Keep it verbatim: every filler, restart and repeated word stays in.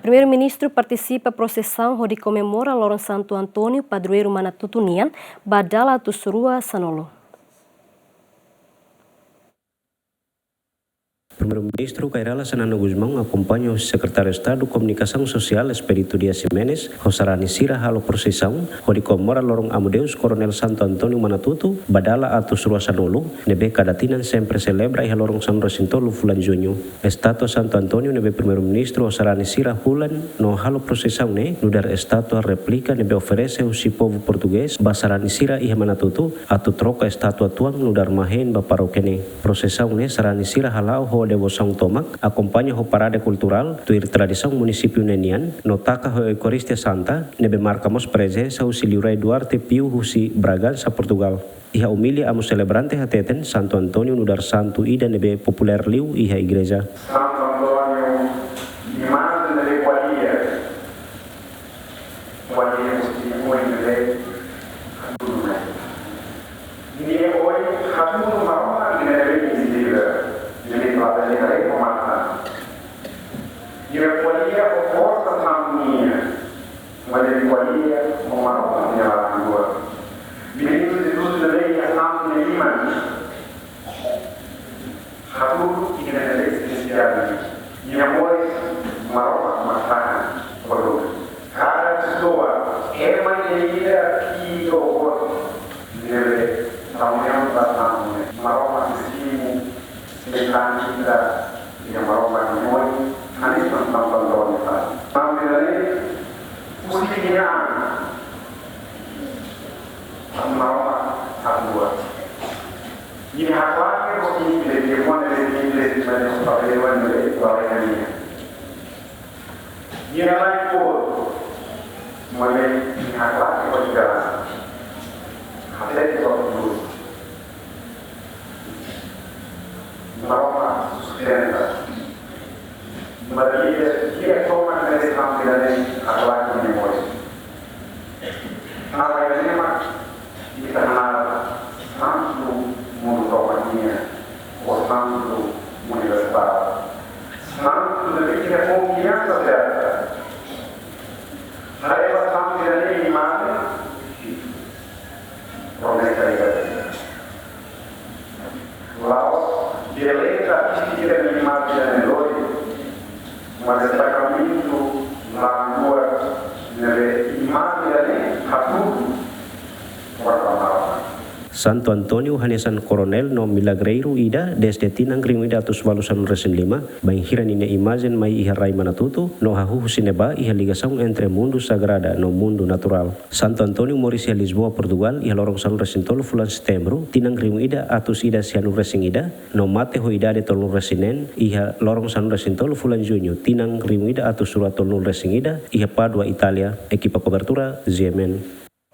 Primeiru-Ministru partisipa prosesaun hodi komemora loron Santu Antóniu, padroeiru Manatutu nian, ba dala atus rua sanulu. Primeiru-Ministru Kay Rala Xanana Gusmão akompaña ho Sekretáriu Estadu Komunikasaun Sosiál Expedito Dias Ximenes, ho sarani sira halo prosesaun hodi komemora loron Amu Deus Koronél Santu Antóniu Manatutu, ba dala atus rua sanulu, ne'ebé kada tinan sempre selebra iha loron sanulu-resin-tolu fulan Juñu. Estátua Santu Antóniu ne'ebé Primeiru-Ministru ho sarani sira hulan no halo prosesaun ne'e nu'udar estátua réplika ne'ebé oferese husi povu portugés ba sarani sira iha Manatutu, atu troka estátua tuan nu'udar mahén ba parókia ne'e. Prosesaun ne'e sarani sira hala'o ho devosaun tomak, akompaña ho parade kulturál, tuir tradisaun munisípiu ne'e nian, no taka ho Eukaristia Santa, ne'ebé marka mós prezensa husi Liurai Duarte Piu husi Bragança, Portugal. Iha omilia, amu selebrante hateten Santu Antóniu nu'udar santu ida ne'ebé populér liu iha igreja. Santu Antóniu, imajen ne'ebé ko'alia, ko'alia husi oin ne'ebé hatudu mai. Nia oin hatudu Maromak ne'ebé invisível, ne'ebé labele haree ho matan. Nia ko'alia ho forsa santu nian, maibé ko'alia ho Maromak nia laran luak. Meninu Jesus ne'ebé iha santu nia liman, hatudu ida ne'ebé espesiál. Nia moris Maromak mak tahan, perdona. Kada pesoa, ema ida-idak ki'ik to'o boot, ne'ebé tau neon ba santu ne'e, Maromak nia simu, sentani ita, iha Maromak nia moris, hanesan Santu Antóniu fali. Santu ida-ne'e, husi nia an, Maromak atu buat. Nia haklaken ho simples, nia mós ne'e simples, maibé ho papel wan ne'e, wan ne'e. Nia la ikut, maibé nia haklaken ho jalan. Hatete ho tulus. Maromak sustenta. Maromak, nia tomak ne'e sampai ne'e haklaken nia moris. Tanba ne'e mak ita hanaran santu mundu tomak nian, ou santu universál. Santu ne'ebé ita konfiansa serta. Haree ba santu ida-ne'e imajen, promesa ida. La'ós deleta ida-ne'e imajen ida-ne'e lori, mas destaka muitu laran luak ne'ebé imajen ida-ne'e hatudu warna marron. Santu Antóniu hanesan koronél no milagreiru ida dezde tinan rihun ida atus walu sanulu-resin-lima, bainhira ninia imajen mai iha rai Manatutu, no hahú husi ne'ebá iha ligasaun entre mundu sagrada no mundu naturál. Santu Antóniu moris iha Lisboa, Portugal, iha loron sanulu-resin-tolu fulan Setembru, tinan rihun ida atus ida sianulu-resin-ida, no mate ho idade tolunulu-resin-neen, iha loron sanulu-resin-tolu fulan Juñu, tinan rihun ida atus rua tolunulu-resin-ida, iha Pádua, Itália. Ekipa kobertura, G M N.